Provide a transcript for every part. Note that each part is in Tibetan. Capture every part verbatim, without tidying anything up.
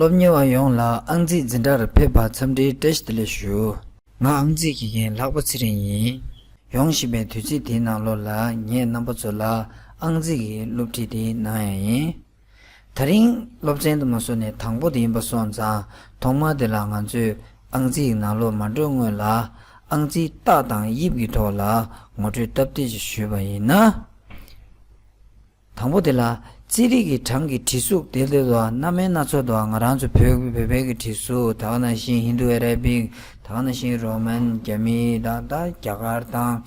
སློབ་གཉེར་བ་ཡོངས་ལ་ཨང་རྩིས་འཛིན་གྲྭར་ཕེབས་པར་འཚམས་འདྲིའི་བཀྲ་ཤིས་བདེ་ལེགས་ཞུ། ང་ཨང་རྩིས་དགེ་རྒན་ལྷག་པ་ཚེ་རིང་ཡིན། ཡོང་བཞིན་པའི་དུས་ཚིགས་འདིའི་ནང་ལོགས་ལ་ངས་རྣམ་པ་ཚོ་ལ་ཨང་རྩིས་ཀྱི་སློབ་ཁྲིད་དེ་གནང་ཡ་ཡིན། དེ་རིང་སློབ་ཚན་དུ་མ་སོང་ནས་དང་པོ་དེ་ཡིན་པ་སོང་ཙང་ཐོག་མར་དེ་ལ་ང་ཚོས་ཨང་རྩིས་ཀྱི་ནང་ལོགས་མ་འགྲོ་སྔོན་ལ་ཨང་རྩིས་རྟགས་དང་དབྱིབས་ཀྱི་ཐོག་ལ་ངོ་སྤྲོད་སྟབས་བདེ་ཞིག་ཞུས་པ་ཡིན་ན། དང་པོ་དེ་ལ་རྩིས་རིག་གི་གྲངས་ཀྱི་བྲིས་གཟུགས་དེ་ལས་དོ་སྣ་མིན་སྣ་ཚོགས་དོ། ང་རང་ཚོ་བོད་བོད་པའི་གི་བྲིས་གཟུགས་ད་ག་ནང་བཞིན་ཧིན་རྡུ་ཨ་ར་བིག་ད་ག་ནང་བཞིན་རོ་མན་རྒྱ་མི་དང་ད་རྒྱ་གར་དང་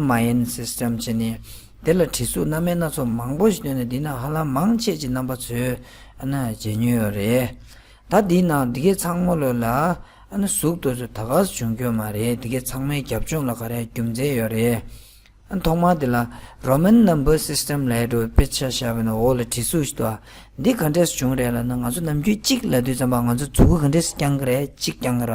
མ་ཡན་སིས་ཊམ་བྱས་ནས་དེ་ལ་བྲིས་གཟུགས་སྣ་མིན་སྣ་ཚོགས་མང་པོ་ཞིག་བཏོན་ནས་འདི་ན་ཧ་ལམ་མང་ཆེ་ཅིག་རྣམ་པ་ཚོས་ཨ་ན་མཇལ་མྱོང་ཡོད་རེད། ད་འདི་ནང་འདི་གའི་ཚང་མ་ལོ་ལ་ཨ་ན་གཟུགས་དེ་ཚོ་ད་ག་སེ་བྱུང་རྒྱུ་མ་རེད། འདི་གའི་ཚང་མའི་རྒྱབ་ལྗོངས་ལ་ག་རེ་རྒྱུ་མཚན་ཡོད་རེད། ཐོག་མར་དེ་ལ་Roman number system ལབ་འགྲོ་དཔེ་ཆ་བཞག་པ་ན་འོག་ལ་བྲིས་གཟུགས་ཤིག་འདུག་འདི་ག་འདྲས་བྱུང་རེད་ལབ་ན། ང་ཚོ་ནམ་རྒྱུན་གཅིག་ལབ་དུས་ཙམ་པ་ང་ཚོ་མཛུ་གུ་ག་འདྲས་བརྐྱང་གི་རེད། གཅིག་བརྐྱང་གི་ར།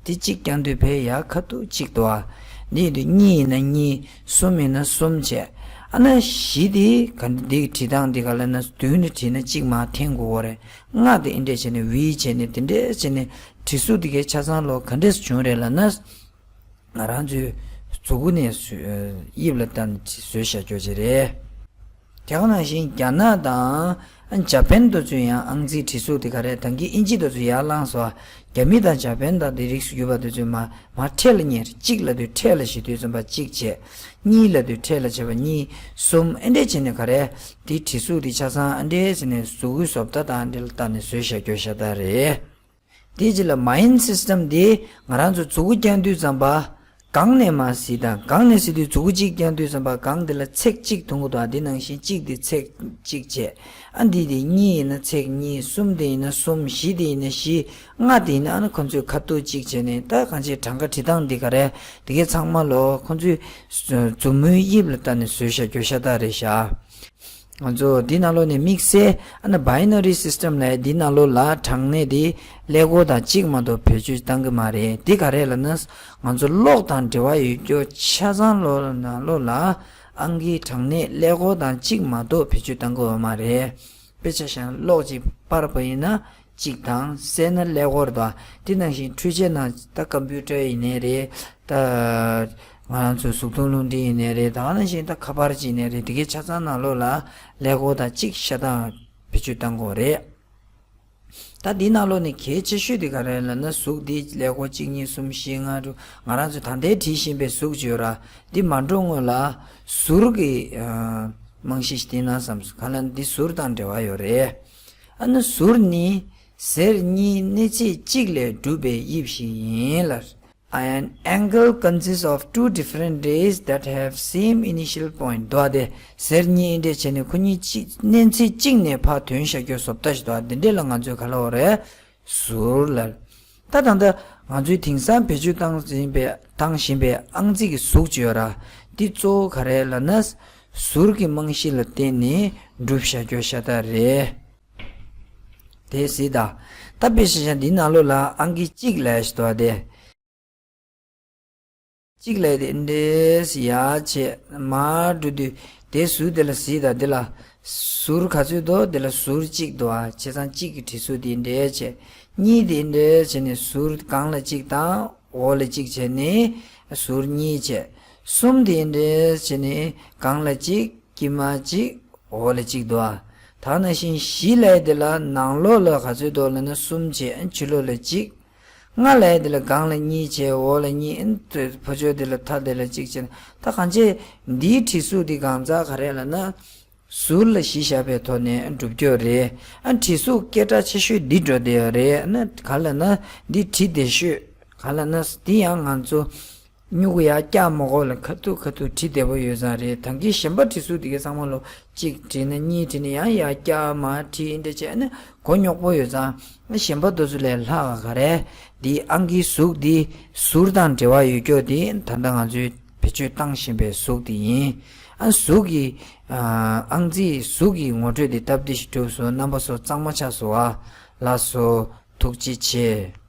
དེ་གཅིག་བརྐྱང་དུས་ཕའི་ཡ་ཁ་ཐུག་གཅིག་འདུག་འདི་ཡིན་དུས་གཉིས་ཡིན་ན་གཉིས། གསུམ་ཡིན་ན་གསུམ་བྱས། ཨ་ན་བཞི་དེ་ག་འདི་བྲིས་སྟངས་འདི་ག་ལབ་ན་མདུན་ནས་བྲིས་ན་གཅིག་མར་འཐེན་དགོས་ཀྱི་རེད། ལྔ་དེ་འདི་འདྲས་བྱས་ནས་ཝི་བྱས་ནས་དེ་འདྲས་བྱས་ནས་བྲིས་གཟུགས་འདི་གའི་ཆ་ཚང་ལོ་ག་འདྲས་བྱུང་རེད་ལབ་ན། ང་རང་ཚོའི་མཛུ་གུ་ནས་བཟོས་དབྱིབས་ལ་བལྟས་ནས་བཟོས་བཞག་རྒྱུ་ཅིག་རེད། དེ་ག་ནང་བཞིན་རྒྱ་ནག་དང་ཇ་པན་དེ་ཚོས་ཡང་ཨང་རྩིས་བྲིས་གཟུགས་དེ་ག་རེ་ད་གིན་ཨིན་ཇི་དེ་ཚོ་ཡར་བླངས་སོང་། རྒྱ་མི་དང་ཇ་པན་དང་དེ་རིགས་སུ་གྱུར་པ་དེ་ཚོས་མར་མར་འཕྲེད་ལ་ཉེར། གཅིག་ལབ་དུས་འཕྲེད་ལ་བྱེད་དུས་ཙམ་པ་གཅིག་བྱས། གཉིས་ལབ་དུས་འཕྲེད་ལ་བྱེད་པ་གཉིས། གསུམ་ཨེ་འདྲས་བྱས་ནས་ག་རེ་དེ་བྲིས་གཟུགས་དེ་ཆ་ཚང་ཨེ་འདྲས་བྱས་ནས་གཟུགས་པོའི་བཟོ་ལྟ་དང་འདི་ལ་བལྟས་ནས་བཟོས་བཞག་རྒྱུ་ཤ་སྟག་རེད། དེ་རྗེས་ལ་མ་ཡན་སིས་ཊམ་དེ་ང་རང་ཚོ་མཛུ་གུ་བརྐྱང་དུས་ཙམ་པ་སྒང་ནས་མར་གཟིགས་དང་། སྒང་ནས་གཟིགས་དུས་མཛུ་གུ་གཅིག་བརྐྱང་དུས་ཙམ་པ་སྒང་དེ་ལ་ཚེག་གཅིག་མཐོང་གི་འདུག་འདི་ནང་བཞིན་གཅིག་དེ་ཚེག་གཅིག་བྱས། ཨ་འདི་དེ་གཉིས་ཡིན་ན་ཚེག་གཉིས། གསུམ་དེ་ཡིན་ན་གསུམ། བཞི་དེ་ཡིན་ན་བཞི། ལྔ་དེ་ཡིན་ན་ཨ་ན་ཁོ་ཚོས་ཁ་ཐུག་གཅིག་བྱས་ནས། ད་གང་ཅི་གྲངས་ཀ་བྲིས་སྟངས་འདི་ག་རེ་འདི་གའི་ཚང་མ་ལོ་ཁོ་ཚོས་མཛུབ་མོའི་དབྱིབས་ལ་བལྟས་ནས་བཟོས་བཞག་རྒྱུ་ཤ་སྟག་རེད་ཤག་ང་ཚོ་འདི་ནང་ལོགས་ནས་དམིགས་བསལ་ཨ་ན་བའི་ནེ་རི་སིས་ཊམ་ལབ་འདི་ནང་ལོགས་ལ་གྲངས་གནས་འདི་ཀླད་ཀོར་དང་གཅིག་མ་གཏོགས་བེད་སྤྱོད་བཏང་གི་མ་རེད། འདི་ག་རེ་ལབ་ན། ང་ཚོ་གློག་དང་འབྲེལ་བ་ཡོད་རྒྱུ་ཆ་ཚང་ལོགས་ནང་ལོགས་ལ་ཨང་ཀིའི་གྲངས་གནས་ཀླད་ཀོར་དང་གཅིག་མ་གཏོགས་བེད་སྤྱོད་བཏང་གི་ཡོད་མ་རེད། དཔེ་ཆ་བཞག་ན་གློག་ཅིག་སྤར་བ་ཡིན་ན་གཅིག་དང་། བསལ་ན་ཀླད་ཀོར་དང་། དེ་ནང་བཞིན་འཕྲུལ་ཆས་ནང་ད་ཀམ་པུ་ཊར་ཡིན་ནའི་རེད། ད་ང་རང་ཚོའི་གཟུགས་མཐོང་རླུང་འཕྲིན་ཡིན་ནའི་རེད། ད་ག་ནང་བཞིན་ད་ཁ་པར་ཅིག་ཡིན་ནའི་རེད། དེ་གའི་ཆ་ཚང་ནང་ལོགས་ལ་ཀླད་ཀོར་དང་གཅིག་ཤ་སྟག་བེད་སྤྱོད་བཏང་དགོས་རེད། ད་འདི་ནང་ལོགས་ནས་གལ་ཆེ་ཤོས་དེ་ག་རེ་ལབ་ན། གཟུགས་འདི་ཀླད་ཀོར་གཅིག་གཉིས་གསུམ་བཞི་ལྔ་དྲུག་ང་རང་ཚོས་ད་ལྟའི་བྲིས་བཞིན་པའི་གཟུགས་ཅིག་ཡོད་ར། འདི་མ་འགྲོ་སྔོན་ལ་ཟུར་གྱི་ཨ་རྨང་གཞི་ཞིག་བསྟན་ན་བསམ་སོང་། གང་ལབ་ན་འདི་ཟུར་དང་འབྲེལ་བ་ཡོད་རེད། ཨ་ནི་ཟུར་ནི་ཟེར་གཉིས་སྣེ་ཚེག་གཅིག་ལས་གྲུབ་པའི་དབྱིབས་ཤིག་ཡིན་ལ། An angle consists of two different rays that have same initial point. འདུག་སྟེ། ཟེར་གཉིས་འདྲེས་བྱས་ནས་ཁོ་གཉིས་གཅིག་སྣེ་ཚེག་གཅིག་ནས་ཕར་ཐོན་བཞག་རྒྱུ་བཟོ་ལྟ་ཞིག་འདུག་འདི་འདྲས་ལ་ང་ཚོས་ག་ལབ་དགོས་རེད། ཟུར་ལབ། ད་ད་ལྟ་ང་ཚོས་དེང་སང་བེད་སྤྱོད་བཏང་བཞིན་པའི་བཏང་བཞིན་པའི་ཨང་རྩིས་ཀྱི་གཟུགས་ཅིག་ཡོད་ར། འདི་གཙོ་བོ་ག་རེ་ལབ་ན། ཟུར་གྱི་རྨང་གཞི་ལ་བརྟེན་ནས་གྲུབ་བཞག་རྒྱུ་ཤ་སྟག་རེད། དེ་གཟིགས་དང་། ད་དཔེ་བཞག་ན་འདི་ནང་ལོགས་ལ་ཨང་ཀི་གཅིག་ལབ་ཞིག་འདུག་སྟེ། གཅིག་ལབ་དེ་འདྲས་ཡར་བྱས་མར་འགྲོ་དུས་དེ་ཟུར་དེ་ལ་གཟིགས་དང་། དེ་ལ་ཟུར་ག་ཚོད་འདུག་དེ་ལ་ཟུར་གཅིག་འདུག་ཨ། བྱས་ཙང་གཅིག་གི་བྲིས་གཟུགས་དེ་འདྲས་བྱས། གཉིས་དེ་འདྲས་བྱས་ནས་ཟུར་སྒང་ལ་གཅིག་དང་འོག་ལ་གཅིག་བྱས་ནས་ཟུར་གཉིས་བྱས། གསུམ་དེ་འདྲས་བྱས་ནས་སྒང་ལ་གཅིག་དཀྱིལ་མ་གཅིག་འོག་ལ་གཅིག་འདུག་ཨ། ད་ནང་བཞིན་བཞི་ལབ་དེ་ལ་ནང་ལོགས་ལ་ག་ཚོད་འདུག་ལབ་ན་གསུམ་བྱས། ཕྱི་ལོགས་ལ་གཅིག་སྔ་ལ་དེ་ལ་སྒང་ལ་གཉིས་བྱས། འོག་ལ་གཉིས། ཨ་ནི་ཕར་ཕྱོགས་དེ་ལ་མཐའ་དེ་ལ་གཅིག་བྱས་ན། ད་གང་བྱས་འདིའི་བྲིས་གཟུགས་འདི་གང་ཚང་ག་རེ་ལབ་ན། ཟུར་ལ་གཞི་བཞག་པའི་ཐོག་ནས་གྲུབ་རྒྱུ་རེད། ཨ་བྲིས་གཟུགས་སྐད་གྲགས་ཆེ་ཤོས་འདི་འགྲོ་བསྡད་ཡོད་རེད། ཨ་ནི་ག་ལབ་ན་འདི་བྲིས་བདེ་ཤོས་ག་ལབ་ན། འདི་ཡང་ང་ཚོ་སྨྱུ་གུ་ཡར་བཀྱག་མ་དགོས་ལ་ཁ་ཐུག་ཁ་ཐུག་བྲིས་བདེ་པོ་ཡོད་ཙང་རེད། ད་གིན་གཞན་པ་བྲིས་གཟུགས་དེ་གའི་ཚང་མ་ལོ་གཅིག་བྲིས་ན་གཉིས་བྲིས་ན་ཡང་ཡར་བཀྱག་མར་བྲིས་འདི་བྱས་ནས་མགོ་རྙོག་པོ་ཡོད་ཙང་། གཞན་པ་དེ་ཚོ་ལས་ལྷག་ག་རེ། འདི་ཨང་ཀིའི་གཟུགས་འདི་ཟུར་དང་འབྲེལ་བ་ཡོད་རྒྱུ་འདི་ད་ལྟ་ང་ཚོས་བེད་སྤྱོད་བཏང་བཞིན་པའི་གཟུགས་འདི་ཡིན། ཨ་གཟུགས་ཀྱི་ཨང་རྩིས་གཟུགས་ཀྱི་ངོ་སྤྲོད་འདི་སྟབས་བདེ་ཞིག་གྲུབ་སོང་། རྣམ་པ་ཚོ་གཙང་མ་ཆགས་སོང་ཨ། ལགས་སོ། ཐུགས་རྗེ་ཆེ།